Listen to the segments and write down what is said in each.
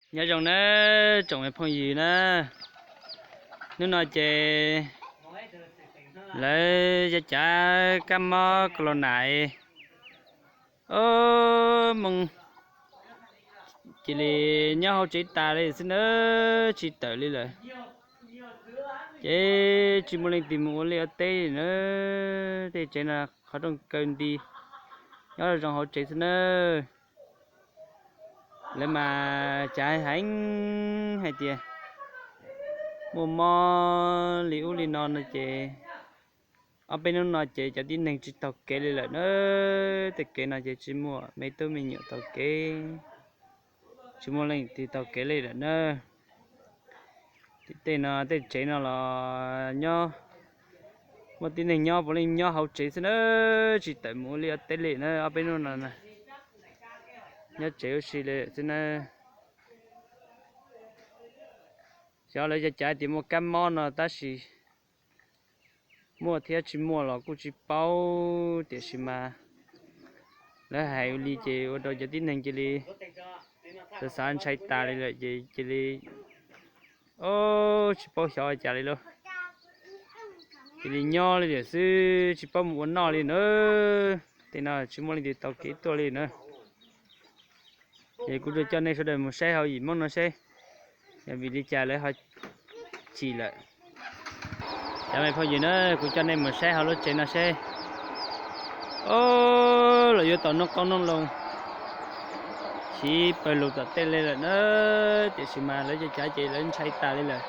Nyob zoo na tsoom me phooj ywg na, hnub no ces lawv cov cav kab mob corona o moo cia li nyob hauv tsev tas li xwb na, tsis tawm li lawm. Ces tsis muaj leej twg mus ua liaj ua teb li na, tej tsev no qhov rooj kaw nti, nyob zoo hauv tsev xwb na. Lawv mas cav heev hais tias muaj mob li ub li no no ces ob peb hnub no ces cov tib neeg tsis taug kev li lawm na. Tej kev no ces tsis muaj me tub me nyuam taug kev, tsis muaj leej twg taug kev li lawm na. Tej no tej tsev no los nyob, muaj tib neeg nyob puav leej nyob hauv tsev xwb na, tsis tawm mus ua liaj ua teb li na ob peb hnub no. Nyob tsev ua si li xwb na. Xyov lawv cov cav tias muaj kab mob no tab sis muaj thiab tsis muaj los kuj tsis paub, tiam sis mas lawv hais li ces ua rau cov tib neeg cia li xav xav ntshai tas li lawm ces cia li o tsis paub xyov ua cas li lauj. Cia li nyob li tiam xwb tsis paub mus ua noj li na. Tej no tsis muaj leej twg taug kev tuaj li na. Ces kuv tsuas coj nej sawv daws mus saib hauv yim Hmoob no seb yog vim li cas lawv ho chim lawm. Cov me phooj ywg na, kuv coj nej mus saib hauv lub tsev no seb. O, los yuav tau noob qoob noob loo, siv pawg lug tom tej li lawm na, tiam sis mas lawv cov cav ces lawv ntshai tas li lawm.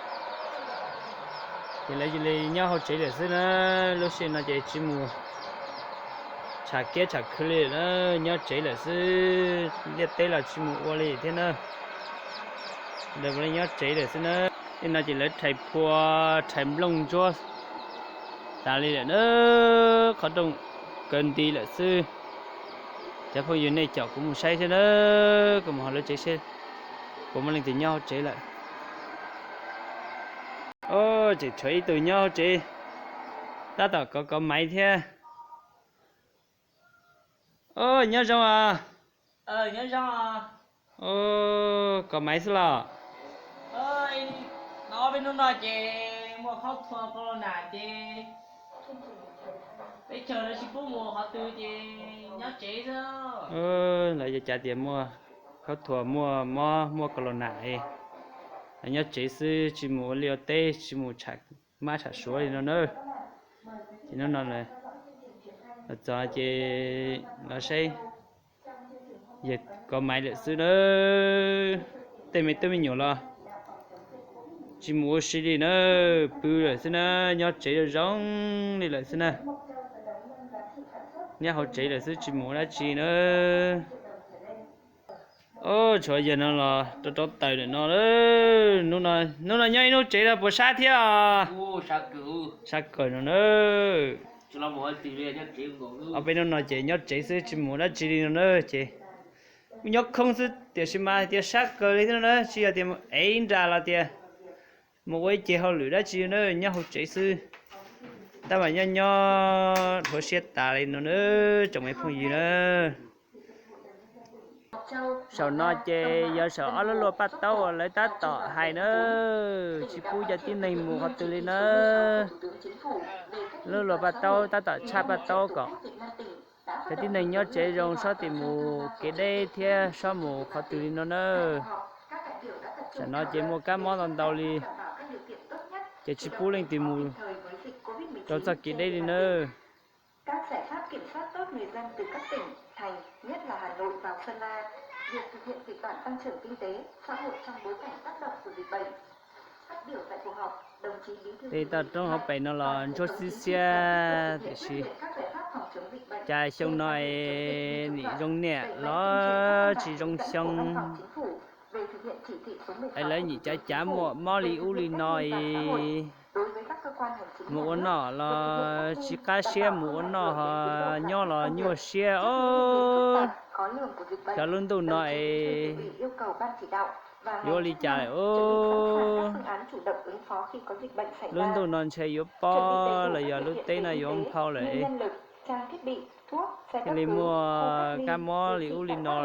Ces lawv cia li nyob hauv tsev lawm xwb na. Lub sij hawm no ces tsis mus tsham kiab tsham khw li lawm na, nyob tsev lawm xwb, liaj teb los tsis mus ua li thiab na. Lawv ua li nyob tsev lawm xwb na. Tej no ces lawv rhais phua, rhais nplooj ntsuab tas li lawm na, qhov rooj kaw nti lawm xwb. Cov phooj ywg nej caum kuv mus saib thiab na, kuv mus hauv lawv tsev seb puas muaj leej twg nyob hauv tsev lawm. O, tseem tshuav ib tug nyob hauv tsev, tab tom kov kov maiv thiab. O, nyob zoo os. Kov maiv xwb los? Ob peb hnub no ces muaj khaub thuas corona ces peb chaw lawv tsis pub mus qhov twg ces nyob tsev xwb. Lawv cav tias muaj khaub thuas, muaj mob, muaj corona, nyob tsev xwb tsis mus ua liaj ua teb, tsis mus tsham mab tsham suav li no na. Ces hnub no los txog ces los saib yawg kov maiv lawm xwb na. Tej me tub me nyuam los tsis mus ua si li na, pw lawm xwb na, nyob tsev zoo zoo li lawm xwb na. Nyob hauv tsev lawm xwb tsis mus ua dab tsi na. Tshuav yawg no los rau rau taws lawm no. Hnub no nyob ib hnub tsev no puas sab thiab? Sab kawg no na. Ob peb hnub no ces nyob tsev xwb tsis mus dab tsi li no na ces kuj nyob khoob xwb tiam sis mas hais tias sab kawg li thiab no na, tsis yog tias mus ev nra los tias mus ua ib ce hauj lwm dab tsi na, nyob hauv tsev xwb. Tab mas nyob nyob dhuav siab tas li no na, tsoom me phooj ywg na. Saum no ces yog saum ob lub luag paj taub uas lawv tab tom hais na, tsis pub cov tib neeg mus qhov twg li na. Lub luag paj taub tab tom tshaj paj taub kom cov tib neeg nyob tsev zoo, txhob tim mus kev deb thiab txhob mus qhov twg li no na. Saum no ces muaj kab mob ntau ntau li, ces tsis pub leej twg mus rau txoj kev deb li na. Các giải pháp kiểm soát tốt người dân từ các tỉnh, thành, nhất là Hà Nội vào Sơn La, việc thực hiện kịch bản tăng trưởng kinh tế, xã hội trong bối cảnh tác động của dịch bệnh. Phát biểu tại cuộc họp, đồng chí Bí thư Tỉnh ủy, toj roob hauv pes no los ntsuab xiab xiab tiam sis cas xyoo no es nim zoo niam los tsis zoo xyoo. Es lawv nyim cav cav muaj mob li ub li no es mus ua noj los tsis qab siab, mus ua noj ho nyob los nyuaj siab os. Xyov lub ntuj no es yuav ua li cas lawm os. Lub ntuj no ntshe yuav pob los yog lub teb no yuav nphau lawm. Thiaj li muaj kab mob li ub li no.